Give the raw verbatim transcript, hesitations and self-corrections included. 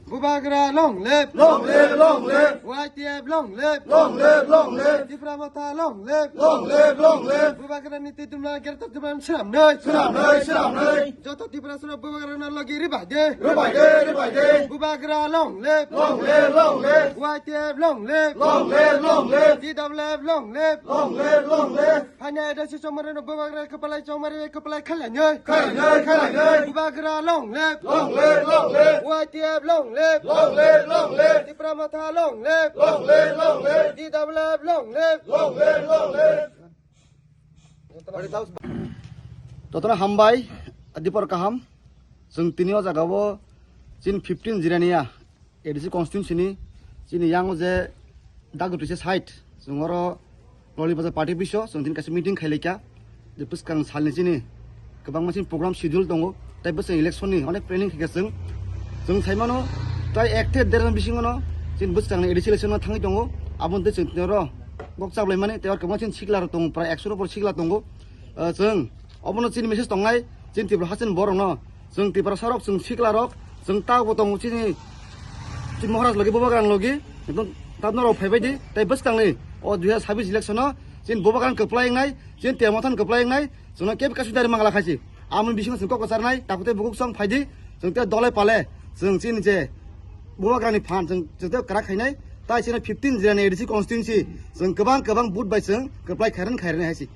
Bubagra long live! Long live, long live! Y T F long live! Long live, long live! Tipra Motha long live! Long live, long live! Bubagra ni twi dumla gerta dumla swnamnai! Swnamnai, swnamnai! Joto Tripura sura Bubagra na logi ribai de! Ribai de, ribai de! Bubagra long live! Long live, long live! Y T F long live! Long live, long live! T W F long live! Long live, long live! Hanya ada si chomare no Bubagra kepalai chomare kepalai khalanyoi. Khalanyoi, khalanyoi. Bubagra long live. Long live, long live. Y T F long live. Long live, long live. Tipra Motha long live. Long live, long live. T W F long live. Long live, long live. Totona hambai, dipor kaham. Chwng tini o jaga o chin fifteen jiraniya. A D C constituency ni chini yang o je Dagutise side, chwng oro Loli Bazar party biso chwng tini kaisa meeting khailaikha. Je bwskang salni chini kwbangma chini program schedule tongo, tei bwskang election ni onek planning khaikha chwng. Chwng saimano tai ek the der bisingo no chini bwskangni A D C election no thangwi tongo. Aboni tei chwng tini oro kok chaplaimani tei oro kwbangma chini sikla rok tongo, prai ekso rok sikla tongo. Ah, chwng obono chini message tongnai, chini Tripura hasteni borokno, chwng Tiprasa rok, chwng sikla rok, chwng tabo tongo chini, chini Maharaj logi, Bubagrang logi, ekdom tabno rok phaibai di, tei bwskangni o dui hajar sabbish election o chini Bubagrang kwplai wngnai, chini Temothan kwplai wngnai, chwngno kebo kasu dari mangla khaisi. Amoni bisingo chwng kok kwcharnai, takhuk tei bukhuk song phaidi, chwng tei dole pale, chwng chini je Bubagrani phan chwng, chwng tei kwrak khainai, tai chini fifteen jirani A D C constituency, chwng kwbang kwbang vote bai chwng kwplai khairan khairan haisi.